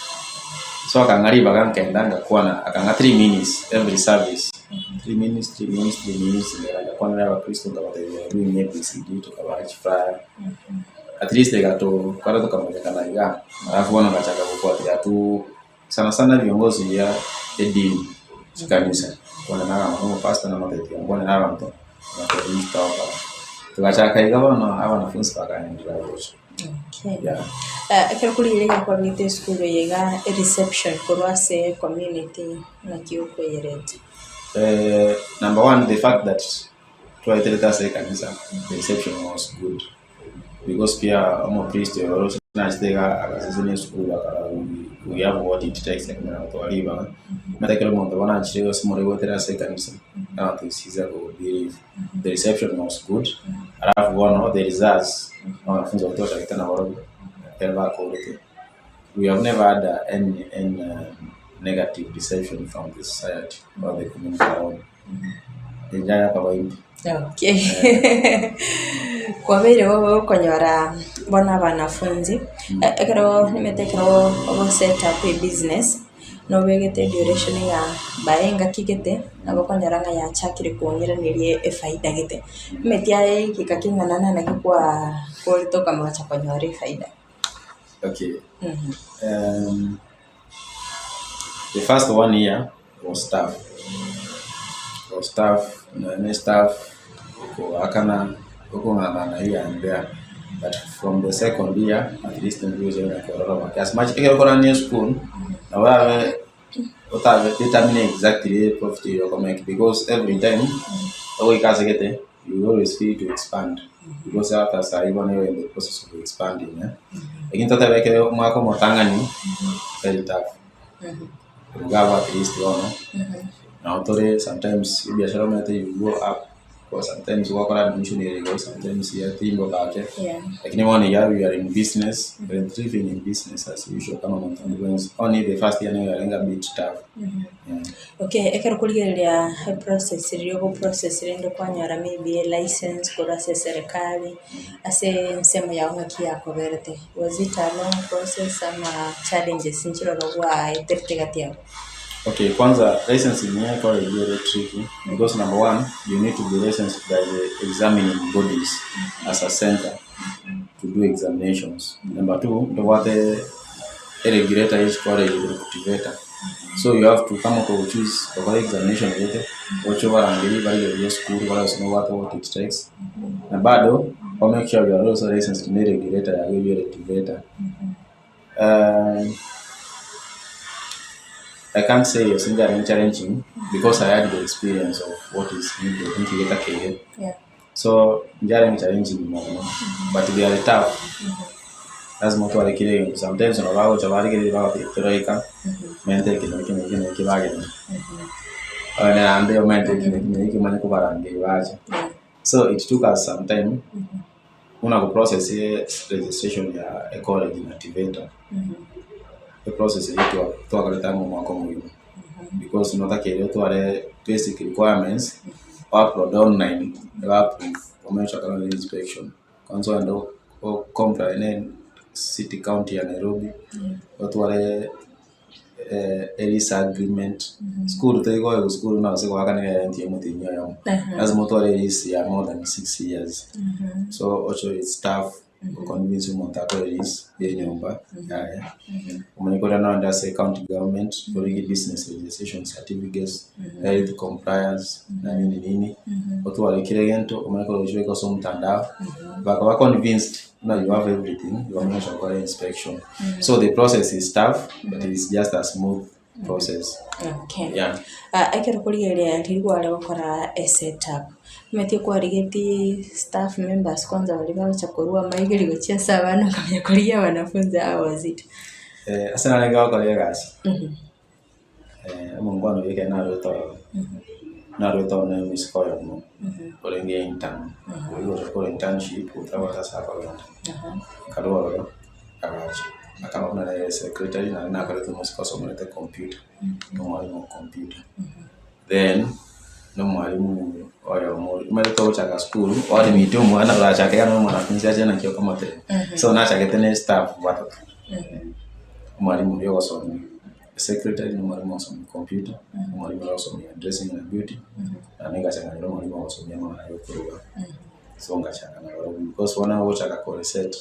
S3: So akang'a ribaga nkenda ngakwana, akang'a 3 minutes every service, 3 minutes, 3 minutes, 3 minutes, nkagenda ngakwana na abakristo nkabatebia we are doing ABCD, tokabaha chiflyer. At least egatokora tokamanyekana igaa, alafu bono ngachaka gofuatilia tu sana sana viongozi ya edini, chikanisa, nkwane na abanto omopastor namotebi tiga nkwane na abanto, nabatebi inki togokora. Togachaka iga bono abanafunzi bakaendelea gocha.
S2: Okay.
S3: Yeah.
S2: Eh, ekero korigereria ekero kwabegete esukuru eye iga ereception korwa ase ecommunity naki okoyerete?
S3: Eh, number one, the fact that twaeterete ase ekanisa, the reception was good. Because pia omopriest oyo oroche nachete iga agasesenia esukuru akarora we, we have what it takes ekamanya gotoa ribaga. Omanyete ekero omonto bono achire gose more goetera ase ekanisa, abanto it's easier ko believe. The reception was good, alafu bono the results, abanafunzi baria twachagete nabarobwo, ekero bakorete, we have never had any any negative reception from the society or the community around. Enchara yakaba imbe.
S2: Okay. Kwabeire gokonyora bono abanafunzi, ekero nimanyete ekero ogo set up ebusiness, nobegete eduration ng'a bae engaki gete, nabo okonyora ng'a yachakire kong'iraneria efaida gete. Emeti aye egeka king'ana na naki kwa korete okamacha konyora efaida.
S3: Okay. The first one year was tough. Was tough, nonye staff koakana okong'ang'ana here and there. But from the second year, at least nkoigwa korora bake. As much ekero okorania esukuru, nabo orabe otabe determine exactly profit eria okomake because every time ogoika ase gete, you will always feel to expand because after sahi bono you're in the process of expanding eh. Lakini totebe ekero omwaka omotang'ani, very tough. Iga abwo at least bono, nabo tore sometimes ebiashara omanyete you go up or sometimes gwakora admission ere igoro sometimes yatimboka ake, lakini bono iga we are in business, we are thriving in business as usual kama omonto onde bwensi. Only the first year nigo yarenge a bit tough, yeah.
S2: Okay, ekero okorigereria eprocess riria ogoprocess rende kwanyora maybe elicense korwa ase eserekari, ase ensemo yago ng'aki yakoberete, was it a long process ama challenges nchiroro gwaeterete gati abwo?
S3: Okay, kwanza licensing ya college ere tricky because number one, you need to be licensed by the examining bodies as a center to do examinations. Number two, ntobwate a regulator each college ekorwa So you have to kama okochoose gokora examination gete, oche obarangerie barigererie esukuru barore gose nobwate what it takes. Na bado, o make sure you are also licensed ne regulator yago eywo ere TVETA. I can't say gose nchare challenging because I had the experience of what is needed nki getakeire. So nchare challenging mono but they are tough. Lazima otware kera egento sometimes nabo bagocha barigereria bagotebia toraika mente eke na eke na eke na eke bagenda. Onye naende omente eke na eke na eke omanye kobarangeria bache. So it took us some time buna goprocess registration ya ecollege na TVETA. Eprocess eyio twa twakorete amo omwaka omogima because notakeire otware basic requirements, oupload online, ebe approve, omanye gochaka nonye na inspection. Kwanza ogende o comply ne city county ya Nairobi, otware lease agreement, school toigoe school buna gose goakanera erent ya omotienyi oyomo, lazima otware lease ya more than 6 years. So oche it's tough goconvince omonto akore lease ya enyomba yaye. Omanye koria nonye ase county government, origie business registration certificates, health compliance na nini nini, otware kera egento omanye korochibeka ase omotandao, bakaba convinced buna you have everything, bamanye gocha gokora inspection. So the process is tough, but it's just a smooth process.
S2: Okay.
S3: Yeah.
S2: Ah, ekero korigereria riria kware gokora esetup, omanyete kwarigetie staff members kwanza baria bagocha korwa amaigeri gochia ase abana okamanya korigia wanafunzi how was it?
S3: Ase narenge gokora egasi, omongwana oria ekero narwete ororo, narwete ororo na omoiseke oyomo orenge intern, oywo ogocha gokora internship otabwate ase akogenda, akarwa ororo agacha, akaba buna nere secretary naende nakorete omosike osomerete computer, na omwalimu o computer. Then, na omwalimu oyomo oria, omanyete togochaka sukuru, oadmit omwana orachake iga na omwanafunzi ache naki okomotebia. So nachagete na estaff batato, omwalimu oria ogosomia secretary na omwalimu ogosomia computer, omwalimu oria ogosomia dressing and beauty, naende ngachaka nere omwalimu ogosomia amang'ana ya okoruga. So ngachaka nabarobwo because bono nagochaka ko reset,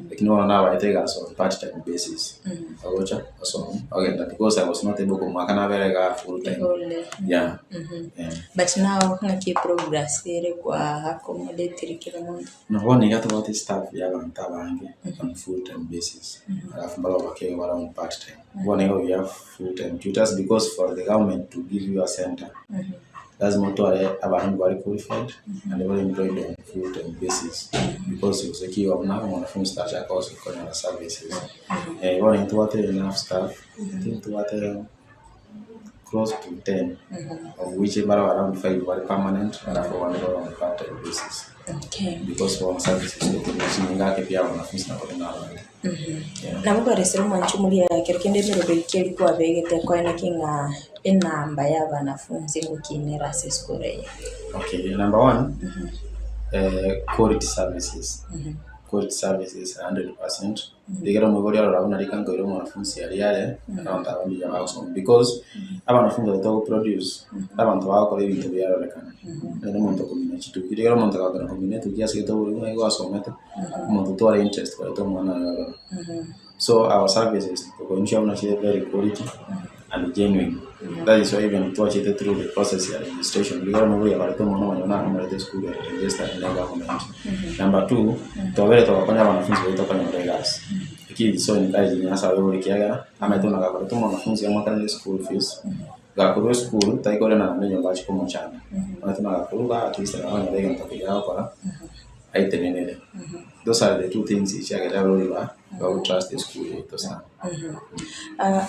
S3: lakini bono nabaete egasi on part time basis, ogocha osome ogenda because I was not able komoaka nabere igaa full time, yeah, eh.
S2: But now ng'aki progress ere kwa accommodate kera omonto?
S3: No bono iga tobwate staff ya abanto abange on full time basis, alafu mbaro bakeigo bare on part time. Bono iga we have full time tutors because for the government to give you a center, lazima otware abalimu bare qualified naende bare employed on full time basis because gose kigo buna omwanafunzi tachaka gose konyora services. Bono intobwate enough staff, I think ntobwate close to 10 of which mbare around 5 bare permanent alafu abande bare on part time basis
S2: Okay.
S3: because bono services gotumia chinyinga ake pi abanafunzi nabo tuna abange. Yeah.
S2: Nabo kwaresire omwancho omoria ekero kende emeroberi ki eria kwabegete koeneki ng'a enamba ya abanafunzi ngokinera ase esukuru eye.
S3: Okay, number one, quality services. Quality services 100%. Rigera omoibori arora buna rika nkoira omwanafunzi aria are, abanto aba mbuya bagosoma because abanafunzi baria togo produce, abanto bagokora ebinto biarorekana. Nonye omonto okomina chituki, rigera omonto agakora komina etuki ase egento oborimo nigo asomete, omonto otware interest koreta omwana oye ororo. So our services toko ensure buna chire very quality and genuine. That is why even twachete through the process ya registration, rigera omoibori akorete omwana omonyene nakomoreta esukuru ere registered ne government. Number two, twabere togakonya abanafunzi baito konyora egasi. Eki so encouraging ase abaibori ekiagera, amaete buna gakorete omwanafunzi amoakanere eschool fees, gakorwa esukuru taikorenda naende nyomba achie komochanda. Omanyete buna gakorwa igaa at least akonyora egento keria agokora, aitenenere. Those are the two things echiagera abaibori ba bago trust esukuru yaito sana.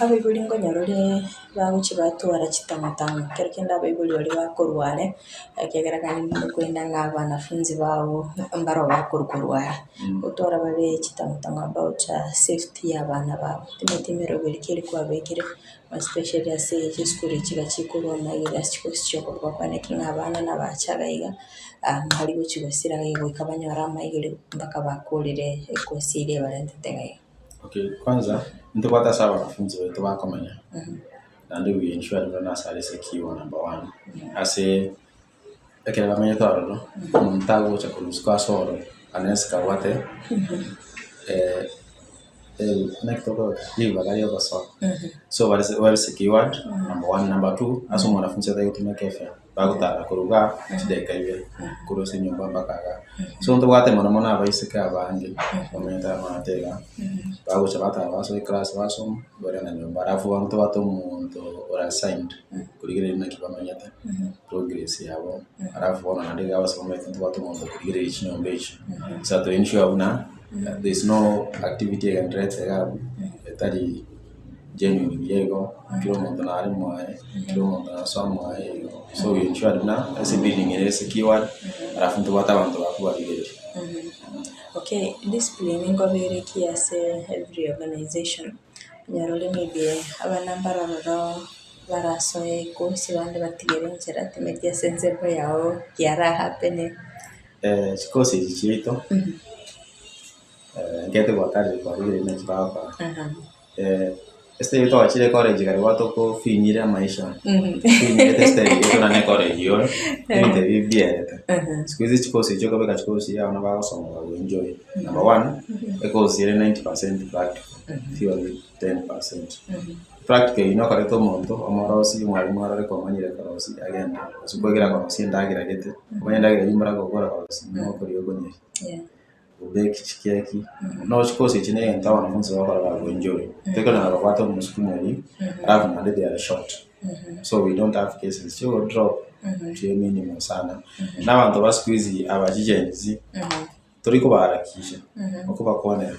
S2: Abaibori nkonyora ore bagochia batwara chitang'utang'u, ekero kende abaibori baria bakorwa are, ekiagera kande nigo ng'a abanafunzi babo mbaro bakorwa korwa are, gotwara bare chitang'utang'u about safety ya abana babo, timanyeti emeroberi ki eria kwabekire especially ase chisukuru echi iga chikorwa amaiga ase chikosi chiokorwa kwaneki ng'a abana nabache iga iga. Mbari gochia gosira iga goika banyore amaigerio mpaka bakorire ekosi eria ebarentete iga iga.
S3: Okay, kwanza ntobwate ase abanafunzi baito bakomenya, naende we ensure buna nase are secure number one, ase ekero bamenyete ororo, omonto tagocha korwa isiko ase ororo unless kabwate naki tokoroka ribaga ria ogosoa. So bare well secured number one. Number two, ase omwanafunzi atari gotumeka efare. Bagotara korwa igaa chidakika ibere korwa ase enyomba mpaka igaa. So ntobwate mono mono abaiseke abange bamenyete amaate igaa, bagocha batara basoa eclass basoma, barenda nyomba. Alafu bono ntobwate omonto ore assigned korigereria naki bamenyete, progress yabo, alafu bono naende iga abasomete ntobwate omonto okorigereria chinyomba echio. So to ensure buna there is no activity egendererete iga abwo etari. Genuine buya igo, kera omonto nare mwaye, kera omonto nasoa mwaye igo. So we ensured buna ase ebuilding ere secured, alafu ntobwate abanto bakobarigereria.
S2: Okay, discipline nkobere ki ase every organization, onyore ore maybe abana mbare ororo barasoe ekosi abande batigere enchera timanyeti ase ensemo yago kiara happen.
S3: Chikosi echi chiaito, Nkete gwatarire kwarigereria naki bagokora. Estage twachire college kare gwatokofinyire amaisha, finyirete estage yaito naende college ore, ebinto ebi bierete. Siku hizi chikosi echio okobeka chikosi iga abana bagosoma bagoenjoy. Number one, ekosi ere 90% practical, theory 10%. Practical eyio nokoreta omonto omorosie, omwalimu arore komanyire korosia agende. Gose kwegera korosia endagera gete, omanye endagera eyio mbora gokora korosia, nokoria okonyeria. Obeke chikeki, no chikosi echi negento abanafunzi bagokora bagoenjoy. Tekonyara kobwata omosukumo oyio, alafu naende they are short. So we don't have cases chio drop chire minimal sana. Na abanto ba siku hizi aba chi Gen Z, tori kobaharakisha, okobakwanera,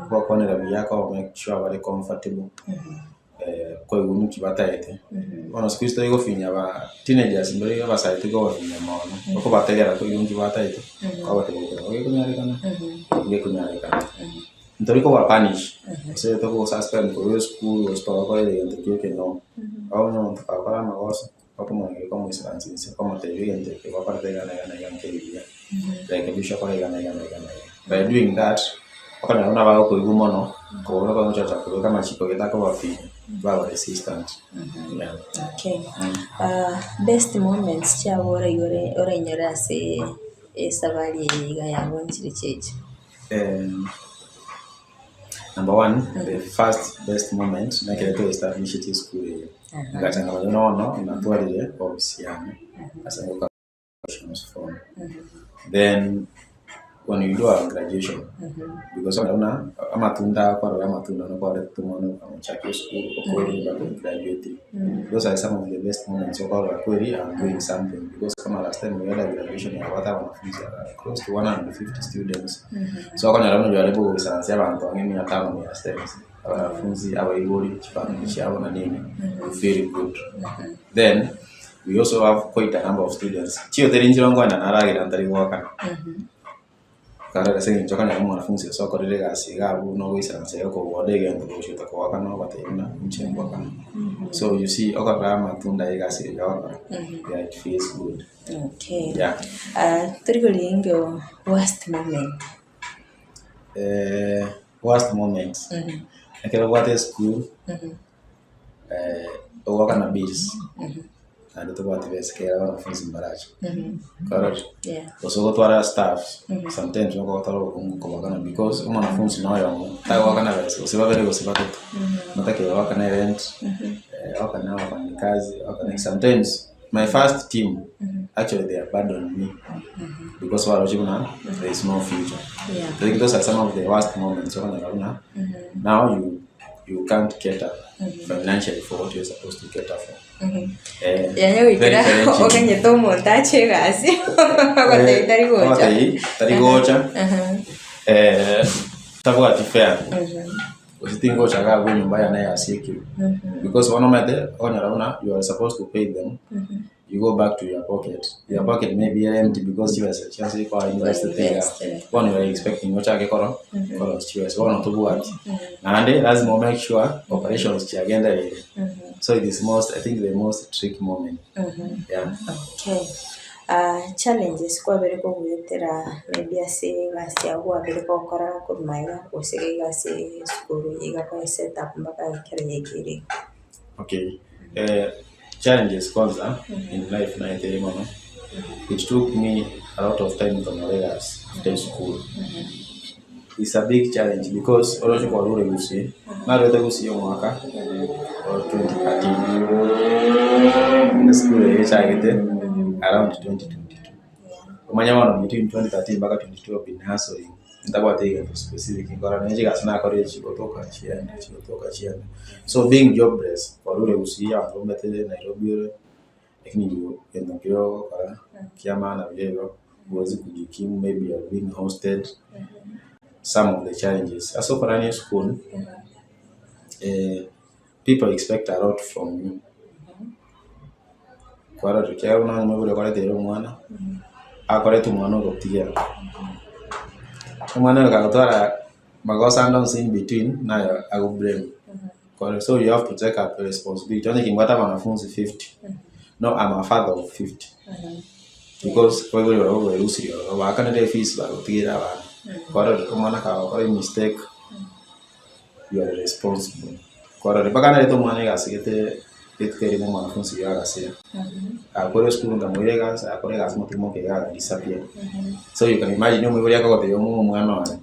S3: okobakwanera buya koba make sure bare comfortable. Koigwa nki bataete. Bono siku hizi tori gofinya ba teenagers mbare abasae tori kobafinya mono, okobategera koigwa nki bataete, kwabatebia goika gekonyarekana, gekonyarekana. Ntori koba punish, gose togo suspend korwa esukuru gose tobakorera egento ki eke no. Onye omonto gakora amagoso, okomoegeria komoisaransa inse, okomotebia egento eke gwakorete iga na iga na iga nkeri buya, rekebisha okore iga na iga na iga na iga. By doing that, okonyora buna bagokoigwa mono, kobua ogochacha kobeka amachiko gete akobafinya, baba resistant, yeah.
S2: Okay. Best moments chiabo oraigore orainyore ase. Esabari eye iga yagonchire cheche.
S3: Number one, the first best moment nekero twa establishete esukuru eye, ngacha nkamanya buna bono natwarire ofisi yane ase ngoka graduations form. Then when you do our graduation, because buna amatunda kwarora amatunda nokwarete omwana omochaki esukuru okorire mpaka ograduatire. Those are some of the best moments okorora kweri I'm doing something because kama last time we had a graduation yabwate abanafunzi close to 150 students. So okonyora buna oyore bogoisaransia abanto ang'e mia tano mia sita abanafunzi, abaibori, chifamiri chiabo na nini, you feel good. Then we also have quite a number of students. Chihoteli nchire nkoenda naragera ntari goakana. Karore ase eng'encho okonyora omwanafunzi ase okorire egasi iga abwo buna ogoisaransa iga okoboda egento gocha goeta kogoakana ogotebi buna inche ngoakana. So you see okorora amatunda ya egasi eye ogokora, yeah it feels good.
S2: Okay.
S3: Yeah.
S2: Tori koringa worst moment.
S3: Worst moment, ekero obwate esukuru, ogoakana bills, naende tobwati besa ekero abanafunzi mbarache, kwarorire? Gose ogotwara staffs, sometimes nigo ogotwara obokungu kobakana because omwanafunzi na oyomo, tagoakana besa gose babere gose batato, notakeire oakane erent, oakane abafanyikazi, oakane sometimes my first team actually they abandoned me because baroche buna there is no future. I think those are some of the worst moments okonyora buna now you you can't cater financially for what you're supposed to cater for. Eh,
S2: Yaani
S3: very
S2: goikera
S3: challenging.
S2: oganyete omonto ache egasi ogotebi tari gocha.
S3: Ogotebi tari gocha eh, tabwati fare gose tingocha iga abwo enyomba yane yasiekirwe because bono omanyete okonyora buna you are supposed to pay them you go back to your pocket, your pocket may be empty because chibesa chiaye kwa investete igaa bono you are expecting ochake koro korosia chibesa bono tobwati naende lazima o make sure operations chiagendereire so it is most I think the most tricky moment yeah.
S2: Okay. Challenges kwabere kogoetera maybe ase egasi yago kwabere gokora korwa magega gose iga ase esukuru iga kwa set up mpaka ekero yaikire iga.
S3: Okay, challenges kwanza in life naeteire mono, it took me a lot of time konyora egasi after esukuru. It's a big challenge because oroche kwarure Gusii, narwete Gusii omwaka o 2013, esukuru eye echagete around 2022. Omanye bono between 2013 mpaka 22 I've been hustling, ntabwate egento specific nkora, nonye chigasi nakorire chigotoka chiaenda chigotoka chiaenda. So being jobless, kwarure Gusii abanto bamanyete Nairobi ore, lakini gento nkeria ogokora kia maana buya igo, huwezi kujikimu maybe you are being hosted, some of the challenges. Ase okorania esukuru, people expect a lot from you, kwarora ekiagera buna onye omoibori okoreteire omwana, akorete omwana ogotigera, omwana oyo kagotwara magoso ande onsi in between, naye ago blame. Kore so you have to take up responsibility onye kimbwate abanafunzi 50, no I'm a father of 50 because abaibori barabwo baerusirie ororo baakanire efees bagotigera abana, kwarorire omwana kagokora emistake you are responsible. Kwarorire mpaka narete omwana egasi gete rituko erimo omwanafunzi oyio agasira, agakora esukuru nkamoira egasi agakora egasi omotuko omoke iga aga disappear. So you can imagine omoibori akogotebia omoe omwana oye,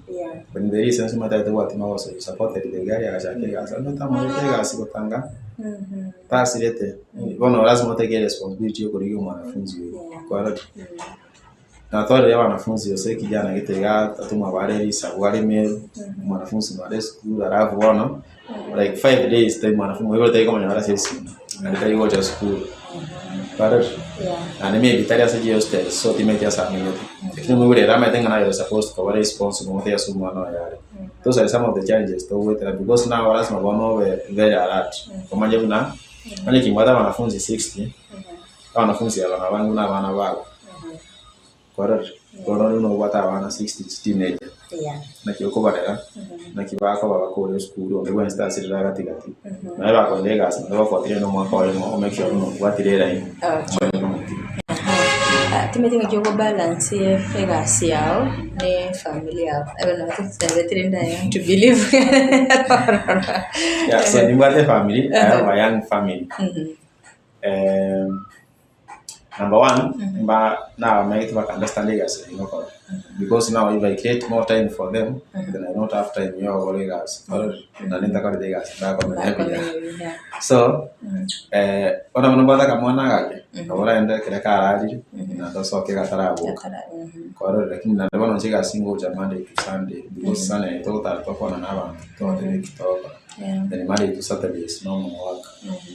S3: when there is sense omanyete tobwati magoso you supported the guy agachaka egasi onye otamoete egasi gotanga tasirete bono lazima otake responsibility ya okorigia omwanafunzi oyio kwarorire. Natwarire abanafunzi gose ekijana gete iga atomwa bare risabu are Meru, omwanafunzi nare esukuru alafu bono like 5 days time mwanafunzi oyo tari komonyora ase esimi, naende tari gocha sukuru, kwarorire? Naende maybe tari ase chihostel so timanyeti ase amenyete, lakini omoibori ere amaete ng'a naye supposed koba responsible gotebia ase omwana oye are. Those are some of the challenges togoetera because now lasima bono obe very alert, omanye buna, onye kimbwate abanafunzi 60, abanafunzi aba nabange buna abana bago, kwarorire? Bono ore nobwate abana 60 chiteenager, naki okobarera, naki bakoba bakore esukuru onde bwensi tasirire agatigati, naye bakoenda egasi naende bafuatirie na omwaka oyomo o make sure buna obwatire eraini, omanye nomotiga.
S2: Timanyeti ng'aki ogo balance egasi yago na efamiri yago, ebe nabo totebeti rende I want to believe.
S3: Yeah, so nimbwate efamiri, I have a young family. Number one, mba nabamaete baka understand egasi eye ngokora because now if I create more time for them, then I not have time ya gokora egasi. Orore? Naende ntakorete egasi ndakomenya buya.
S2: Bakomenya buya.
S3: So, bono buna mbwate akamwana agake, nabo oraende ekero kararire, naende osoke gataraboka.
S2: Gatara.
S3: Kwarorire lakini naende bono inche egasi ngocha Monday to Sunday because Sunday togotara tokwana na abanto, tobatebia eki togokora. Then Monday to Saturday is normal work.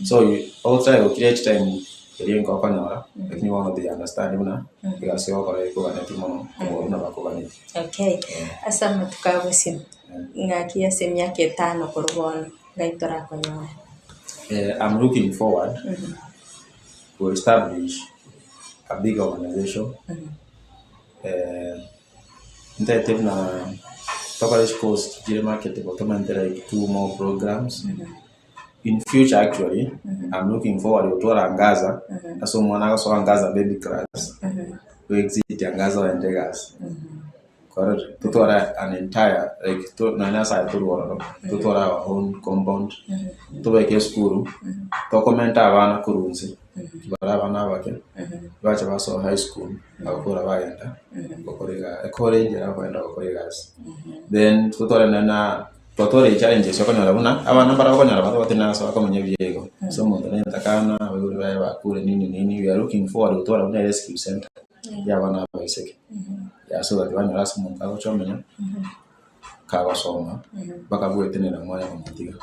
S3: So you otry go create time eria enka okonyora, lakini bono they understand buna egasi ogokora ekoganeti mono kobua buna bakoganeti.
S2: Okay, ase amatuko a bosio, ng'aki ase emiaka etano korwa bono, ngai torakonyore?
S3: I'm looking forward to establish a big organization ntaete buna tokore chicourse chire marketable tomente like two more programs in future actually I'm looking forward gotwara Angaza ase omwana agosoa Angaza baby class o exit Angaza oende egasi. Korora totware an entire like to nonya ase aye torwe ororo, totware our own compound, tobeke esukuru, tokomenta abana korwa inse, bare abana abake, bache basoa high school, bagokora bagenda gokora ega ecollege ere bakogenda gokora egasi. Then totware nonya na twatwarire challenges okonyora buna, abana mbare okonyora batabwati na ase bakomenya buya igo, ase omonto nentakana, abaibori baye bakure nini nini, we are looking forward gotwara buna erescue center. Ya abana abaiseke, ya so that banyore ase omonto agocha omenya, kagosoma, mpaka bwetenena mwanya komotiga.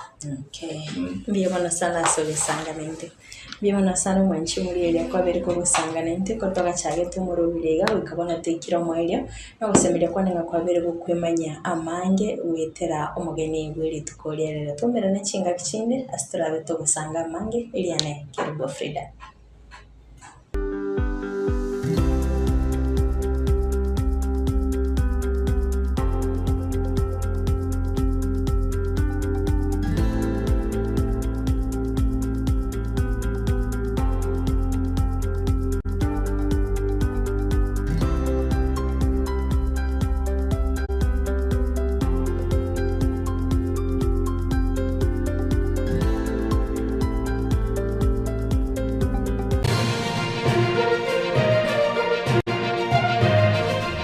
S2: Okay. Mbuya mono sana ase ogosanga naintwe. Mbuya mono sana omwanchi omorieria kwabere kogosanga naintwe ekero twagachagete omorobiri iga goika bono toikire omoerio, na ogosemeria kwane ng'a kwabere gokwemanyia amange goetera omogeni bwe rituko ria rero. Twaumerane chingaki chinde ase torabe togosanga amange, eriane Kerubo Frida.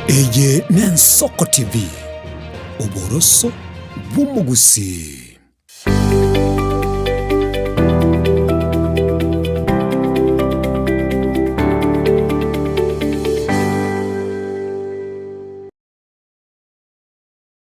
S1: Eye n'Ensoko TV, oboroso bw'omogusii.